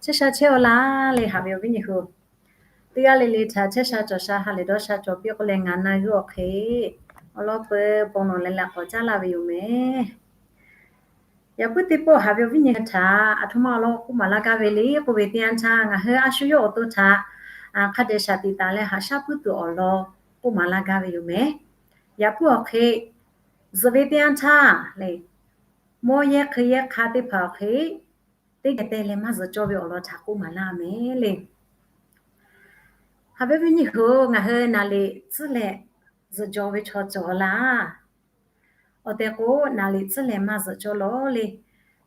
Chehˇ sha chehˇ-aw laˇ le, haꞈ ve awˬ viˉ nyi hui-oˬ, teˇ g'aˇ le le htaꞈ chehˇ sha cawˬ sha ha lehˬ dawˇ sha cawˬ piˇ k'oˆ leh, ngaˬ na g'uˇ awˬ hk'e awˬ lawn peuˬ bon lawˬ leh leh k'awꞈ caˉ laˇ ve yoˬ mehˍ. Yaꞈ puiˉ teˇ pawˆ haꞈ ve awˬ viˉ nyi hui htaꞈ aˬ htoꞈ ma awˬ lawn k'oˆ maˍ laˇ gaˇ ve le k'oˆ ve teˇ yanˇ htaˇ, ngaˬ hui a shu yawˇ awˬ to htaꞈ hk'a dehꞈ shaˍ tiꞈ taˍ leh haꞈ shaˉ puiˉ tuˬ awˬ lawn k'oˆ maˍ laˇ gaˇ ve yoˬ mehˍ. Yaꞈ puiˉ awˬ hk'e zuhꞈ ve teˇ yanˇ htaˇ le, mawˇ yehˇ hk'e yehˇ hk'a teˇ hpaˍ awˬ hk'e teˇ geh te leh maˇ zuhꞈ cawˇ ve awˬ lawn htaꞈ k'oˆ maˍ laˇ mehˍ le. Haꞈ ve viˉ nyi hui-oˬ, ngaˬ hui naˍ liꞈ tcuhˉ leh zuhꞈ jaw ve chaw cawˬ laˇ. Awˬ tehˬ k'o, naˍ liꞈ tcuhˉ leh maˇ zuhꞈ cawˇ lawˬ le.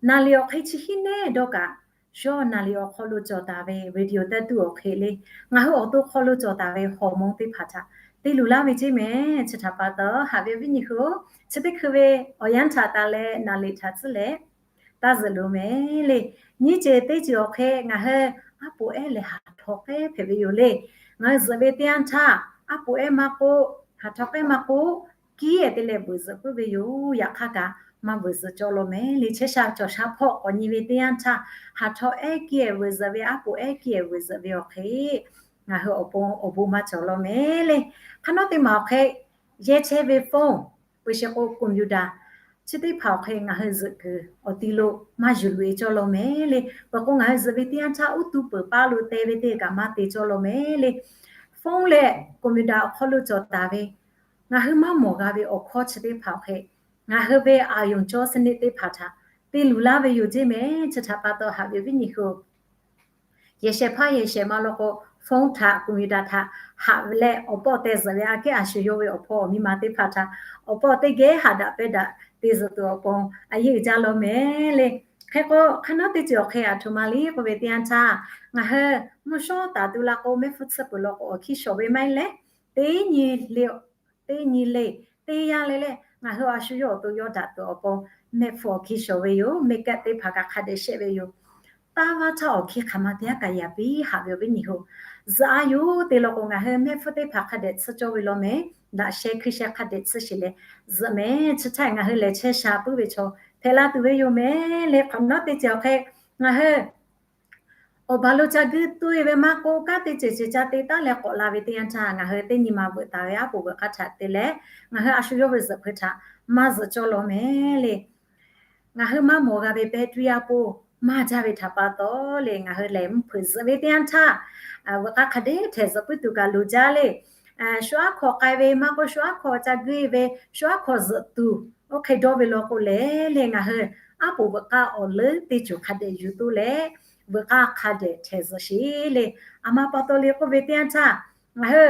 Naˍ liꞈ awˬ hk'e chi hiˉ neˉ dawˇ kaꞈ, yawˇ naˍ liꞈ awˬ hk'aw lo cawˬ taˍ ve radio teˇ tuˬ awˬ hk'e le, ngaˬ hui awˬ to hk'aw lo cawˬ taˍ ve hormone teˇ hpaˍ htaꞈ te luˬ laˇ ve ceˇ mehˍ. Chi htaꞈ pa taw, haꞈ ve viˉ nyi hui-oˬ, chi teˇ hkui ve awˬ yanˇ htaꞈ taˍ leh naˍ liꞈ htaꞈ tcuhˉ leh taˇ zuhꞈ loˬ mehˍ le. Nyiˇ ceuˬ teˇ ceuˬ awˬ hk'e ngaˬ hui aˉ poꞈ ehˉ lehˬ haˍ htaw k'ehˉ hpehꞈ ve yoˬ le. Ngaˬ hui zuhꞈ ve teˇ yanˇ htaˇ, aˉ poꞈ ehˉ maˇ k'oˆ, haˍ htaw k'ehˉ maˇ k'oˆ, kiˇ-ehˍ te leh veuꞈ zuhꞈ puiˉ ve yoˬ. Yaꞈ hk'aˇ kaꞈ maˇ veuꞈ zuhꞈ cawˇ lawˬ mehˍ le. Chehˇ sha cawˬ sha hpawˆ k'awꞈ nyi ve teˇ yanˇ htaˇ, haˍ htaw ehˉ kiˇ-ehˍ veuꞈ zuhꞈ ve, aˉ poꞈ ehˉ kiˇ-ehˍ veuꞈ zuhꞈ ve awˬ hk'e ngaˬ hui awˬ pon awˬ bon maˇ cawˬ lawˬ mehˍ le. Hk'aˬ nawˉ teˇ maˬ awˬ hk'e yehˇ chehˇ ve phone, peuˬ sheˍ k'o computer, chi teˇ hpaˍ awˬ hk'e ngaˬ hui zuhꞈ kuiˬ awˬ ti lo maˇ yuˬ loꞈ-e cawˇ lawˬ mehˍ le. Peuˬ k'o, ngaˬ hui zuhꞈ ve teˇ yanˇ htaˇ uˉ tuˇ peuˬ paˇ lo te ve teˇ kaꞈ maˇ te cawˇ lawˬ mehˍ le. Phone leh computer awˬ hk'aw lo cawˬ taˍ ve ngaˬ hui maˇ mawˬ g'a ve awˬ hkawˇ chi teˇ hpaˍ awˬ hk'e ngaˬ hui ve အာရုံကြောစနစ် teˇ hpaˍ htaꞈ te luˬ laˇ ve yoˬ ceˇ mehˍ. Chi htaꞈ pa taw, haꞈ ve viˉ nyi hui-oˬ, yehˬ shehˍ hpaˇ yehˬ shehˍ ma lo k'o, phone htaꞈ computer htaꞈ haꞈ leh awˬ pawˆ teh zuhꞈ ve aꞈ kehˉ a shu yawˇ ve awˬ hpawˇ awˬ miˇ ma teˇ hpaˍ htaꞈ awˬ pawˆ teˇ geh haꞈ daꞈ pehˇ daꞈ te zuhꞈ tuˬ awˬ pon a yeˇ uiˍ jaˇ lawˬ mehˍ le. Hk'e k'o, hk'aˬ nawˉ teˇ ceuˬ awˬ hk'e aˬ htoꞈ ma le k'oˆ ve teˇ yanˇ htaˇ, ngaˬ hui mvuhˇ shawˉ taˍ tu la k'o, mehˆ hpfuhˇ tsuhˇ peuˬ law k'o, awˬ hkiˇ shawˍ ve maˇ heˆ leh, teˇ nyi le teˇ nyi le, teˇ yanˇ le le, ngaˬ hui a shu yawˇ awˬ to yawˇ daꞈ tuˬ awˬ pon mehˆ hpfuhˇ awˬ hkiˇ shawˍ ve yoˬ. Mehˆ kehˆ teˇ hpaˍ kaꞈ hk'a dehꞈ shehˆ ve yoˬ. Taˇ vaˇ htaˇ awˬ hkiˇ hk'aˬ ma te aˉ kaꞈ yaꞈ piˇ, haꞈ ve awˬ viˉ nyi hui-oˬ, zuhꞈ a yoˬ te law k'o, ngaˬ hui mehˆ hpfuhˇ teˇ hpaˍ hk'a dehꞈ tsuhˇ cawˇ ve lawˬ mehˍ. Daꞈ sheh hkui sheh hk'a dehꞈ tsuhˇ sheˍ leh zuhꞈ mehˍ. Chi htaꞈ ngaˬ hui lehˬ chehˇ sha puiˉ ve chaw hpehꞈ la tuˬ ve yoˬ mehˍ le. Hk'aˬ nawˉ teˇ ceuˬ awˬ hk'e ngaˬ hui awˬ baˬ lo ca guiˇ tuˇ-e ve maˇ k'oˆ, kanˉ te ceuˬ ceuˬ ca te taˉ leh k'awꞈ la ve teˇ yanˇ htaˇ, ngaˬ hui teˇ nyi ma veuꞈ taˍ ve aˉ poꞈ veuꞈ k'aˇ htaꞈ te leh, ngaˬ hui a shu yawˇ ve zuhꞈ hk'e htaꞈ maˇ zuhꞈ cawˇ lawˬ mehˍ le. Ngaˬ hui maˇ mawˬ g'a ve battery aˉ poˆ maˇ jaˇ ve htaꞈ pa taw le, ngaˬ hui lehˬ mvuhˇ hpeuꞈ zuhꞈ ve teˇ yanˇ htaˇ, veuꞈ k'aˇ hk'a dehꞈ htehꞈ zuhꞈ puiˉ tuˬ kaꞈ loˍ jaˇ le. Shu aˉ hk'aw k'ai ve maˇ k'oˆ, shu aˉ hk'aw ca guiˇ ve, shu aˉ hk'aw zuhꞈ tuˬ oˇ hk'e dawˇ ve law k'o lehˬ le, ngaˬ hui aˉ poꞈ veuꞈ k'aˇ awˬ leuˉ teˇ ceuˬ hk'a dehꞈ yuˬ toˇ leh, veuꞈ k'aˇ hk'a dehꞈ htehꞈ zuhꞈ sheˍ le. Aˬ ma pa taw le k'oˆ ve teˇ yanˇ htaˇ, ngaˬ hui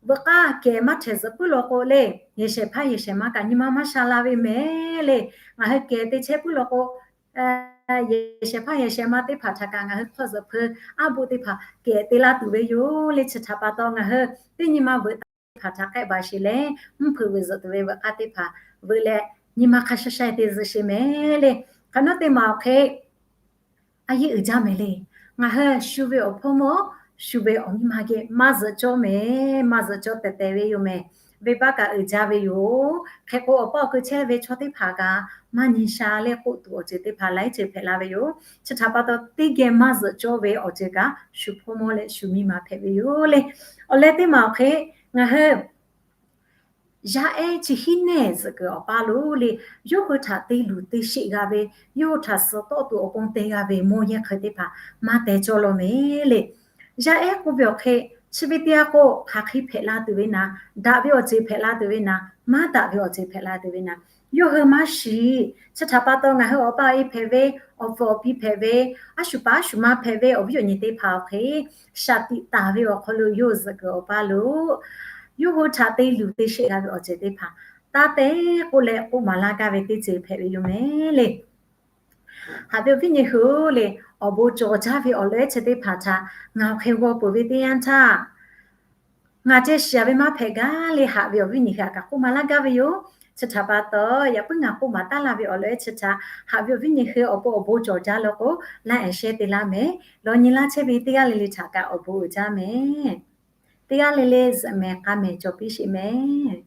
veuꞈ k'aˇ kehˬ maˇ htehꞈ zuhꞈ puiˉ law k'o le, yehˬ shehˍ hpaˇ yehˬ shehˍ ma kaꞈ nyi ma maˇ sha la ve mehˍ le. Ngaˬ hui kehˬ te chehˇ puiˉ law k'o, yehˬ shehˍ hpaˇ yehˬ shehˍ ma teˇ hpaˍ htaꞈ kaꞈ ngaˬ hui hk'awˇ zuhꞈ hpeu aˉ poꞈ teˇ hpaˍ kehˬ te laˇ tuˬ ve yoˬ le. Chi htaꞈ pa taw, ngaˬ hui teˇ nyi ma veuꞈ taˍ ve teˇ hpaˍ htaꞈ k'ehˆ baˬ sheˍ leh, mvuhˇ hpeuꞈ veuꞈ zuhꞈ tuˬ ve veuꞈ k'aˇ teˇ hpaˍ veuꞈ leh nyi ma hk'a sha sha te zuhꞈ sheˍ mehˍ le. Hk'aˬ nawˉ teˇ maˬ awˬ hk'e a yeˇ uiˍ jaˇ mehˍ le. Ngaˬ hui shu ve awˬ hpawˇ mawˇ shu ve awˬ miˇ ma geh maˇ zuhꞈ cawˇ mehˍ. Maˇ zuhꞈ cawˇ tehˬ tehˬ ve yoˬ mehˍ. Venˇ baˆ kaꞈ uiˍ jaˇ ve yoˬ. Hk'e k'o, awˬ paˆ awˬ kui chehˇ ve chaw teˇ hpaˍ kaꞈ maˇ nyi sha leh k'oˆ tuˬ awˬ ceuˬ teˇ hpaˍ laiˉ ceuˬ hpehꞈ la ve yoˬ. Chi htaꞈ pa taw, teˇ geh maˇ zuhꞈ cawˇ ve awˬ ceuˬ kaꞈ shu hpawˇ mawˇ leh shu miˇ ma hpehꞈ ve yoˬ le. Awˬ leh teˇ maˬ awˬ hk'e ngaˬ hui yaˇ ehˉ chi hiˉ neˇ zuhꞈ kuiˬ awˬ paˇ lo le, yawˇ hui htaꞈ te luˬ te sheˆ g'a ve, yawˇ hui htaꞈ suh tawˆ tuˬ awˬ pon te g'a ve mawˇ yehˇ hk'e teˇ hpaˍ maˇ teh cawˇ lawˬ mehˍ le. Yaˇ ehˉ k'oˆ ve awˬ hk'e, chi ve teˇ yanˇ k'o hk'aˬ hk'e hpehꞈ la tuˬ ve naˍ, daꞈ ve awˬ ceuˬ hpehꞈ la tuˬ ve naˍ, maˇ daꞈ ve awˬ ceuˬ hpehꞈ la tuˬ ve naˍ, yawˇ hui maˇ shiˍ. Chi htaꞈ pa taw, ngaˬ hui awˬ pa awˬ e hpehꞈ ve, awˬ pfuhˍ awˬ pi hpehꞈ ve, a shu paˍ a shu ma hpehꞈ ve awˬ viˉ awˬ nyi teˇ hpaˍ awˬ hk'e shaˍ tiꞈ taˍ ve awˬ hk'aw lo yawˇ zuhꞈ kuiˬ awˬ paˇ lo yawˇ hui htaꞈ te luˬ te sheˆ g'a ve awˬ ceuˬ teˇ hpaˍ taˇ te k'oˆ leh k'oˆ maˍ laˇ gaˇ ve teˇ ceuˬ hpehꞈ ve yoˬ mehˍ le. Haꞈ ve awˬ viˉ nyi hui-oˬ le, awˬ bon cawˬ jaˇ ve awˬ leh chi teˇ hpaˍ htaꞈ ngaˬ awˬ hk'e g'aw peuˬ ve teˇ yanˇ htaˇ, ngaˬ ceh shiˍ ve maˇ hpehꞈ gaˇ le. Haꞈ ve awˬ viˉ nyi hui htaꞈ kaꞈ k'oˆ maˍ laˇ gaˇ ve yoˬ. Chi htaꞈ pa taw, yaꞈ puiˉ ngaˬ k'oˆ maˍ taˉ la ve awˬ leh chi htaꞈ haꞈ ve awˬ viˉ nyi hui awˬ pon awˬ bon cawˬ jaˇ law k'o, laˇ ehˍ shehˇ te laˇ mehˍ. Lawˬ nyi laˇ chehˇ ve teˇ g'aˇ le le htaꞈ kaꞈ awˬ bon uiˍ jaˇ mehˍ. Teˇ g'aˇ le le zuhꞈ mehˍ k'a mehˍ cawˬ piˇ sheˍ mehˍ.